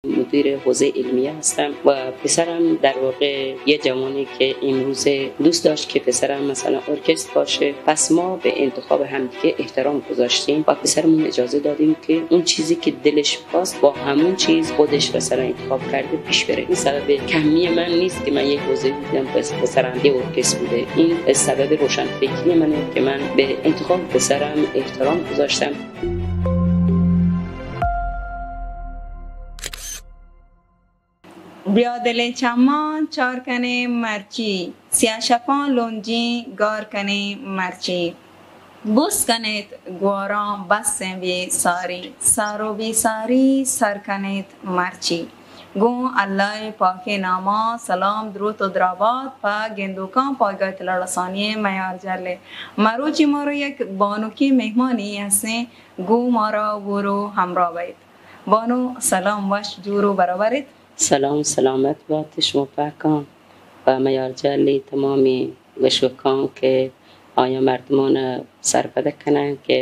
مدیر حوزهٔ علمیه هستم و پسرم در واقع یه جوانی که امروز دوست داشت که پسرم مثلاً ارکستر باشه، پس ما به انتخاب همدیگه احترام گذاشتیم و پسرمون اجازه دادیم که اون چیزی که دلش خواست با همون چیز خودش مثلاً انتخاب کرده پیش بره. این سبب کمی من نیست که من یه حوزه دیدم پس پسرم یه ارکستر بوده. این سبب روشنفکری منه که من به انتخاب پسرم احترام گذاشتم. بیا دلیں چماں چار کنیں مرچی، سیاہ شپاں لونجیں گار کنیں مرچی۔ بوس کنیت گواراں بس ایں بے ساری، سار و بے ساری سر کنیت مرچی۔ گوں اللہ ءِ پاکیں ناماں سلام، دروت و درابات پہ گندوکاں پایگاہ اطلاع رسانی ءِ میارجل ءِ۔ مروچی مارا یک بانکیں مہمانے ہستیں، گوں مارا گور و ہمراہ بئیت۔ بانو سلام، وش جوڑ و برابر ایت؟ سلام، سلامت بات شما پہکاں۔ پہ میارجل ءِ تمامیں گوشوکاں کہ آیاں مردمان سرپد کنن کہ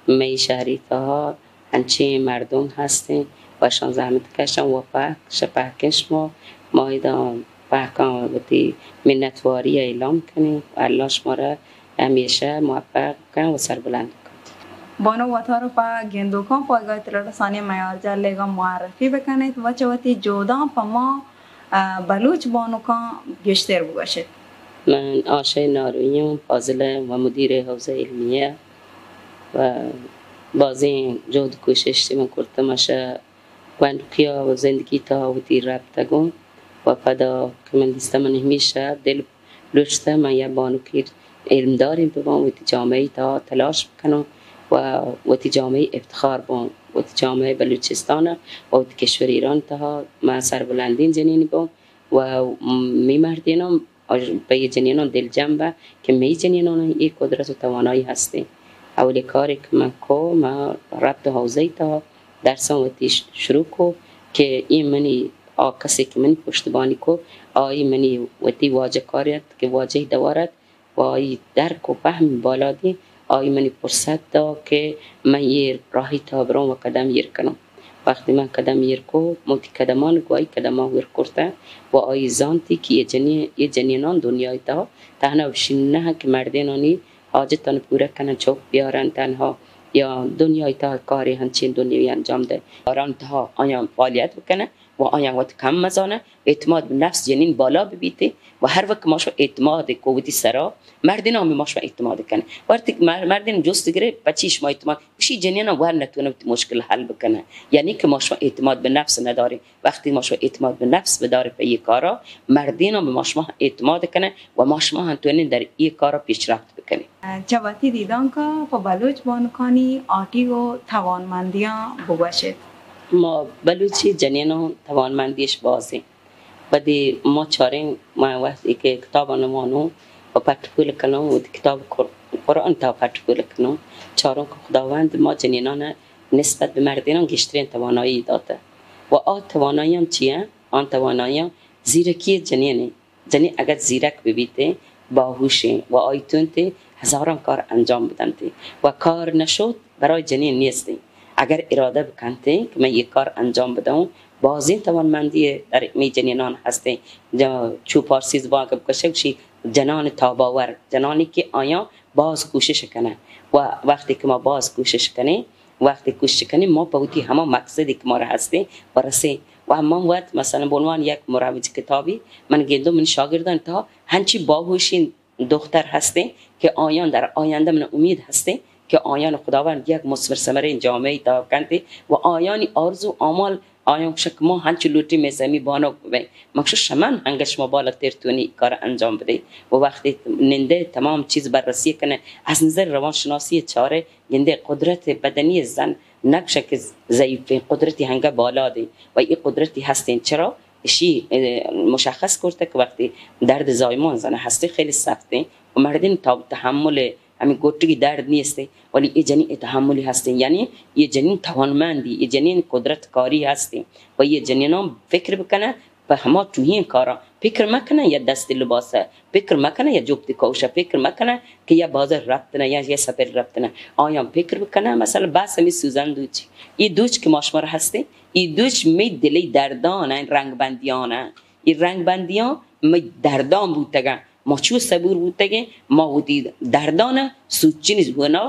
مئی شہری تہا انچیں مردم ہستیں و اشاں زحمت کشاں و پہک، شہ پہکیں شما، ما ادا پہکاں وتی منتواری اعلان کنیں۔ اللہ شما را ہمیشہ موفق کن و سربلند کن۔ بانو وتارا پہ گندوکاں پایگاہ اطلاع رسانی میارجل ءَ معرفی بکنیت و چہ وتی جہداں پہ ما، ءَ، بلوچ بانکاں گیشتر بگوشیت۔ من آشا ناروی آں، فاضلہ و مدیر حوزہ علمیہ و بازیں جہد کوشش من کرتہ، ما شہ گونڈکیا و زندگی تہا وتی رپتگوں و پدا کہ من دیستہ من ہمیشہ دل لوٹتہ من یک بانکے علمدارے بباں، وتی جامعہ تہا تلاش بکناں و وتی جامعہ افتخار باں، وتی جامعہ بلوچستان و وتی کشور ایران تہا من سربلندیں جنین باں و می مردیناں پہ اے جنیناں دلجم بہ کہ مئی جنیناں اے قدرت و توانائی ہستیں۔ اولی کارے کہ من کو، من رپت حوزہ تہا درساں وتی ش-، شروع کو کہ اے منی آ کسے کہ منی پشتبانی کو، آئی منی وتی واجہ کارے ات کہ واجہ دوار ات و آئی درک و پہم بالا دی، آئی منی فرصت دا کہ من اے راہی تہا بروں و قدم ایر کنوں۔ وقتی من قدم ایر کو، من وتی قدمان گوں آئی قدمان ور کرتہ و آئی زانتی کہ اے جنین، اے جنینان دنیای تہا تہنا بشین نہ کہ مردینانی حاجتان پورہ کنن، چوک بیارن تنہا یا دنیای تہا کارے ہنچین دنیوی انجام دہ، کاران تہا آیان فعالیت بکنن و آیان وت کم مزانن، اعتماد بہ نفس جنین بالا ببیت و ہر وقت ما شما اعتماد کو وتی سرا، مردین ہم ما شما اعتماد کنن۔ وقتی کہ مر-، مردین جست گرے پچی شما اعتماد، اشی جنین ور نتونه وتی مشکل حل بکنن، یعنی کہ ما شما اعتماد بہ نفس ندارین۔ وقتی ما شما اعتماد بہ نفس بدارین پہ اے کارا، مردین ہم بہ ما شما اعتماد کنن و ما شما ہم توانین در اے کارا پیشرفت بکنین۔ چہ وتی دیدانکا پہ بلوچ بانکانی آٹی و توانمندیاں بگوشیت۔ ما بلوچی جنیناں توانمندیش بازیں۔ وھدے ما چاریں، ما وھدے کہ کتاباں وانوں و پٹ پول کنوں، وھدے کتاب قر-، قرآن تہا پٹ پول کنوں، چاروں کہ خداوند ما جنینان نسبت بہ مردیناں گیشترین توانایی داتہ و آ تواناییاں چی انت؟ آن تواناییاں زیرکی جنین انت۔ جنین اگر زیرک ببیتیں، باہوشیں و آئی تونتیں ہزاراں کار انجام بدنتیں و کار نشود برای جنین نیستیں۔ اگر ارادہ بکنتیں کہ من یہ کار انجام بدوں، بازیں توانمندی در می جنینان ہستیں۔ جا-، چو پارسی زبان اگر بگوشگ شی جنان تاباور، جنانی کہ آیاں باز کوشش کنن و وقتی کہ ما باز کوشش کنیں، وقتی کوشش کنیں، ما پہ وتی ہما مقصدی کہ مارا ہستیں و رسیں۔ و من وت مثلاً بہ عنوان یک مروج کتابی من گندوں منی شاگردان تہا ہنچی باہوشیں دختر ہستیں کہ آیان در آیندہ من امید ہستیں کہ آیان خداوند یک مثمر ثمریں جامعہ تہا کنت و آیانی آرزو آمال آیان گوشن کہ ما ہنچو لوٹیں مئے سمی بانک ببیں۔ من گوشاں شمن انگہ شما بالاتر تونی کار انجام بدے و وقتی نندے تمام چیز بررسی کنہ، از نظر روانشناسی چارے گندے قدرت بدنی زن نقش کہ ضعیفیں، قدرتی ہنگہ بالادیں و یہ قدرتی ہستیں۔ چرا؟ اشی، اه، مشخص کرتہ کہ وقتی درد زایمان زنہ ہستیں خیلی سختیں و مردین تاب تحمل ہمیں گٹگی درد نیستیں، ولی اے جنین اے تحملی ہستیں، یعنی اے جنین توانمندی، اے جنین قدرت کاری ہستیں و اے جنینان فکر بکنہ پہ ہما ٹوہیں کاراں، فکر مکنہ یا دست لباسہ، فکر مکنہ یا جپت کوشہ، فکر مکنہ کہ یا بازار رپتنہ یا، یا سفر رپتنہ، آیاں فکر بکنہ مثلاً بس ہمیں سوزن دوچی، اے دوچ کہ ما شمار ہستیں، ای دوچ می دلی دردان ء رنگ بندیان ء۔ ای رنگ بندیان می دردان بوتگن۔ ما چو صبور بوتگیں، ما وتی دردان ء سوچنی گونا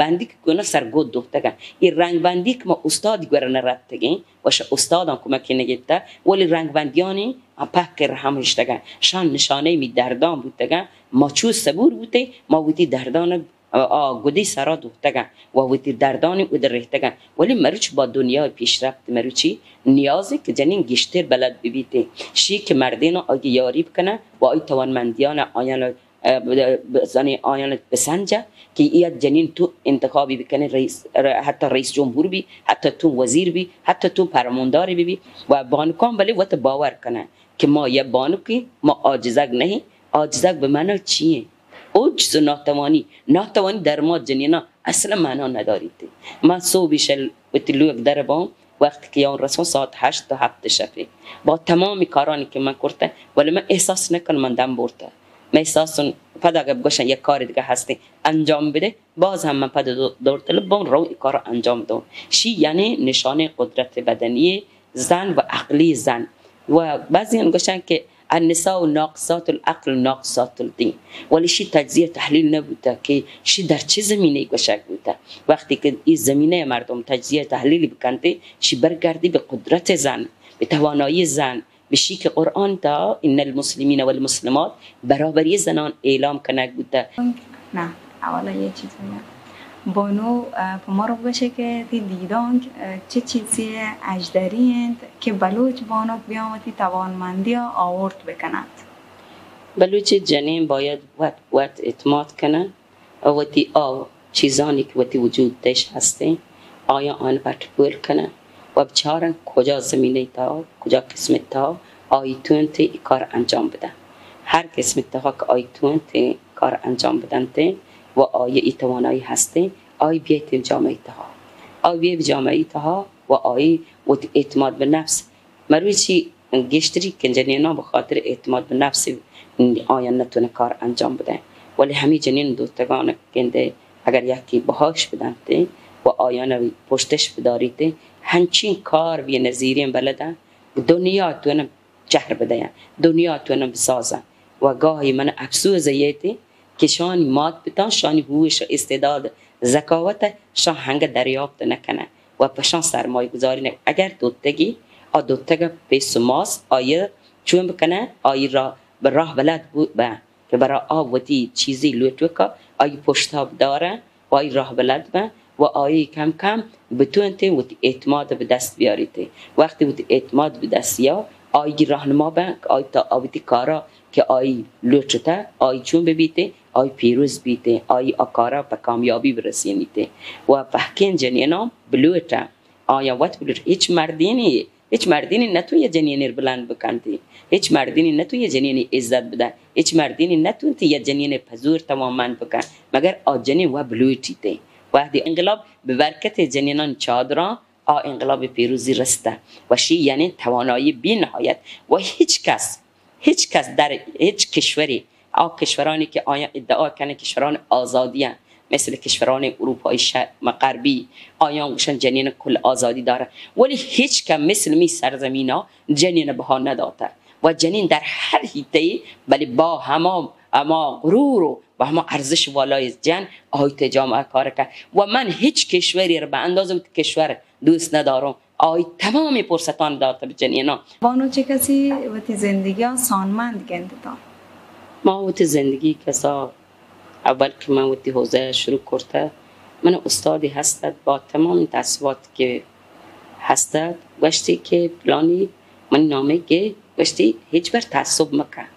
بندی کہ گونا سرگود دوتگن۔ ای رنگ بندی کہ ما استاد گورا نہ رتگیں، و شہ استاداں کمکی نگیتہ، ولی رنگ بندیانی پہک رحم ہشتگن۔ شان نشانہ می دردان بوتگن۔ ما چو صبور بوتیں، ما وتی دردان آ گدی سرا دوتگن و وتی دردانی اود ریتگن، ولی مروچ با دنیا پیشرفت مروچی نیازی کہ جنین گیشتر بلد ببیت، شی کہ مردین آئی یاری بکنن و آئی توانمندیان آیان، اه، ب-، ب-، زنی آیان بسنجه که ای جنین تو انتخابی بکنه، رئیس، ر-، حتی رئیس جمهور بی، حتی تو وزیر بی، حتی تو پرمانداری ببی و بانکان بله وت باور کنن که ما یه بانکی، ما عاجزگ نهی. عاجزگ به معنی چیه؟ عجز و ناتوانی، ناتوانی در ما جنینا اصلا معنا نداریت. من صبح شل وتی لوگ در بام، وقتی که یان رسون ساعت هشت تا هفت شپی، با تمامی کارانی که من کرته، ولی من احساس نکن من دم برته. من احساس پدا گپ گوشن یک کار دیگه هستی انجام بده، باز هم من پدا دو-، دور طلب بام رو ای کار انجام دو. شی یعنی نشانه قدرت بدنی زن و عقلی زن. و بعضیان گوشن که النساء ناقصات العقل ناقصات الدین، ولی شی تجزیه تحلیل نبوته که شی در چه زمینه گوشگ بوته. وقتی که این زمینه مردم تجزیه تحلیل بکنته، شی برگردی به قدرت زن، به توانایی زن، به شی که قرآن تا ان المسلمین والمسلمات برابری زنان اعلام کنگ بوته. نه، اولا یه چیز بگم. بانو، اه، په ما رو بگوشه که تی دیدانک، اه، چه چیزی اجدری انت که بلوچ بانک بیان وتی توانمندی آورت بکنند؟ بلوچ جنین باید وت، وت اعتماد کنن و وتی آ چیزانی که وتی وجود تش هستین، آیا آن پٹ پول کنن و بچارن کجا زمینه تا، کجا قسمت تا آئی تونت ای کار انجام بدن. هر قسمت تا که آئی تونت کار انجام بدنت و آئی ای توانایی هستین، آئی بیایت جامعه تها. آئی بیایت جامعه تها و آئی وتی اعتماد به نفس. مروچی گیشتری که جنینان به خاطر اعتماد به نفس آیان نتونه کار انجام بدن. ولی همی جنین دوستگان گنده اگر یکی بهاش بدنت و آیان پشتش بداریت، هنچین کار بی نظیرین بلدن، دنیا تونه چهر بدین، دنیا تونه بسازن. و گاهی من افسوس ییت که شانی مات پتان، شانی هوش، استعداد، ذکاوت شان هنگه دریافت نکنه و پشان سرمایه گذاری نکنه. اگر دوتگی، آ دوتگ پیس و ماس، آیه چون بکنه، آیه را به راه بلد بو-، به که برای آ وتی چیزی لوٹوکا، آیه پشتا بداره، و آئی راہ بلد بن و آئی کم کم بتونتیں وتی اعتماد به دست بیاریتیں. وقتی وتی اعتماد به دست یا، آئی راہنما بن کہ آئی تا آ وتی کارا کہ آئی لوٹتہ، آئی چون ببیتیں، آئی پیروز بیتیں، آئی آ کارا پہ کامیابی برسینیتیں. و پہکیں جنیناں بلوٹن، آیاں وت بلوٹن، ہچ مردینے ہچ مردینے نتو یه جنینے بلند بکنتی. ہچ مردینے نتو یه جنینے عزت بدن. ہچ مردینے نتونتی یه جنینے پزور توانمند بکن. مگر آ جنین و بلوٹیتے. وہدی انقلاب به برکت جنینان چادران آ انقلاب پیروزی رسته. و شی یعنی توانایی بی نهایت. و هیچ کس هیچ کس در هیچ کشوری، آ کشورانی که آیان ادعا کنن کشوران آزادی هن، مثل کشوران اروپایی شرق و غربی، آیان گوشن جنین کل آزادی دارن، ولی هیچ کم مثل می سرزمینا جنین بها نداته و جنین در هر حیطه‌ای، بلی با هما، هما غرور و با هما ارزش والای جن آیت جامعه کار کن. و من هیچ کشوری را به اندازه وتی کشور دوست ندارم. آئی تمام فرصتان دات به جنینان. بانو چه کسی وتی زندگی ء سانمند گندتان؟ ما وتی زندگی کسا اول که من وتی حوزه شروع کرته، من استادی هستد با تمام تعصبات که هستد، گوشتی که پلانی من نامه گه گوشتی، هچبر تعصب مکن.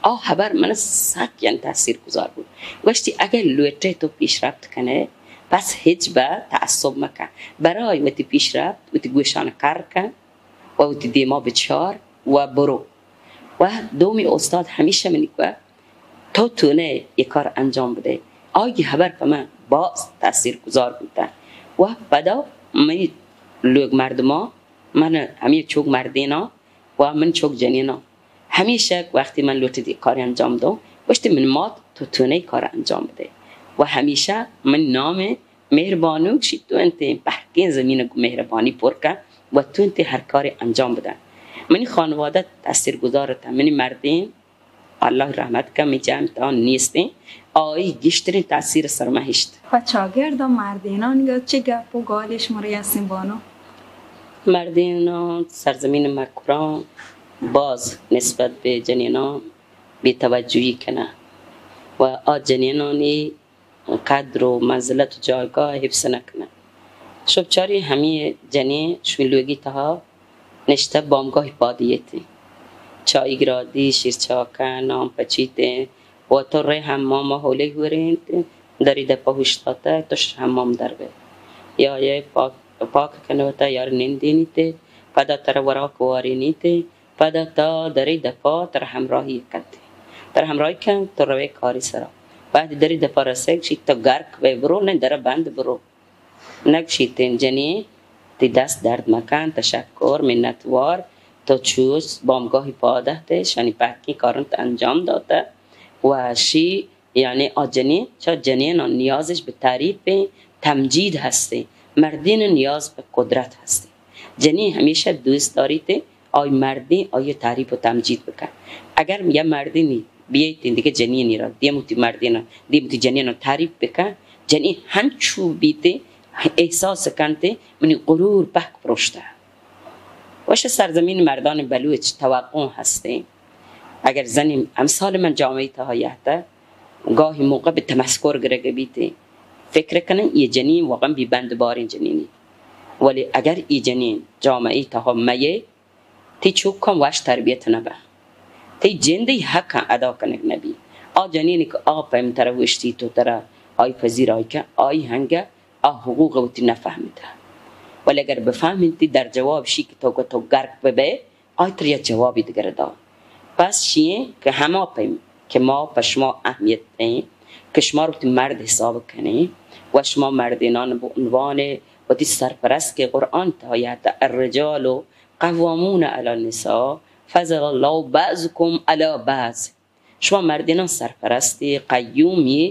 آ خبر من سک یعنی تاثیر گذار بود. گوشتی، اگر لوٹے تو پیشرفت کنے، پس هچبر تعصب مکن. برای وتی پیشرفت، وتی گوشان کر کن و وتی دیما بچار و برو. و دومی استاد همیشه منی گوه، تو تونه یه کار انجام بده. آگی خبر په من باز تاثیر گذار بوده. و پدا منی لوگ مردمان، من همی چوک مردینا، و من چوک جنینا. همیشه وقتی من لوٹتی کاری انجام دو، گوشتی من مات تو تونه کار انجام بده. و همیشه من نام مهربانو شی تو انت پهکین زمین گو مهربانی پر کن. و تونتی ہر کاری انجام بدن. منی خانواده تاثیر گذار ات، منی مردین، الله رحمت کن، می جان تان نیستین، آئی گیشترین تاثیر سر ما ہشت. پہ چاگرد ء مردینان گا چه گپ و گالے شمارا یسین بانو؟ مردینان سرزمین مکران باز نسبت به جنینان بی توجهی کنه و آ جنینانی قدر و منزلت و جایگاه حفظ نکنه. شب چاری همی جنین شمی لوگی تها نشته بامگاهی پادیتی. چای گرادی، شیر چاکه، نان پچیتی و تو ره حمام حوله هورینت، دری دپا هوشتاته، توش حمام در به. یا یه پاک، پاک کنوته، یار نندینیتی، پدا تر وراک وارینیتی، پدا تا دری دپا تر همراهی کتی. تر همراهی کن، تو روی کاری سرا. وقتی دری دپا رسه، گشی تو گرک به برو، نه در بند برو. نگشیتین جنین، تی دست درد مکن، تشکر، منتوار، تو چوس بامگاهی پادهته، شانی پاکی کارنت انجام داته و شی یعنی آ جنین، چا جنین نیازش به تعریف تمجید هسته، مردین نیاز به قدرت هسته. جنین همیشه دوست داریت آی مردین آی تعریف و تمجید بکن. اگر یه مردینی بیایتین دیگه جنینی را، دیم تی مردین، دیم تی جنین تعریف بکن، جنین هنچو بیت احساس کنت منی غرور پهک پروشته. وش سرزمین مردان بلوچ توقع هسته. اگر زنی امثال من جامعه تها یهته، گاهی موقع به تمسخر گرگ بیتی. فکر کنن یه جنین واقعا بی بند بارین جنینی. ولی اگر ای جنین جامعه تها میه، تی چوکان وش تربیت نبه. تی جندی حق ادا کنگ نبی. آ جنینی که آ پیم تره وشتی تو تره آی پذیر آی که آی هنگه آ حقوق وتی نفهمیته. ولی اگر بفهمیتی در جواب شی که تو که تو گرک ببه، آئی ترا یک جوابی دگر دات. پس شیئیں کہ ہما پیم کہ ما پہ شما اہمیت دئیں کہ شما را وتی مرد حساب کنیں و شما مردینان بہ عنوان وتی سرپرست کہ قرآن تہا یات الرجال قوامون علی النساء فضل الله بعضکم علی بعض. شما مردینان سرپرستی، قیومی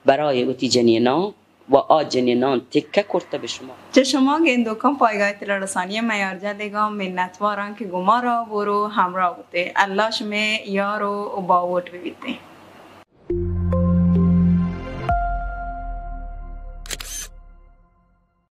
برای وتی جنینان و آ جنینان تکہ کرتہ بہ شما. چہ شما گندوکاں پایگاہ اطلاع رسانی میارجاہ دگاں منتواراں کہ گمارا برو ہمراہ بوتے. اللہ شمے یار و باوٹ ببیتے.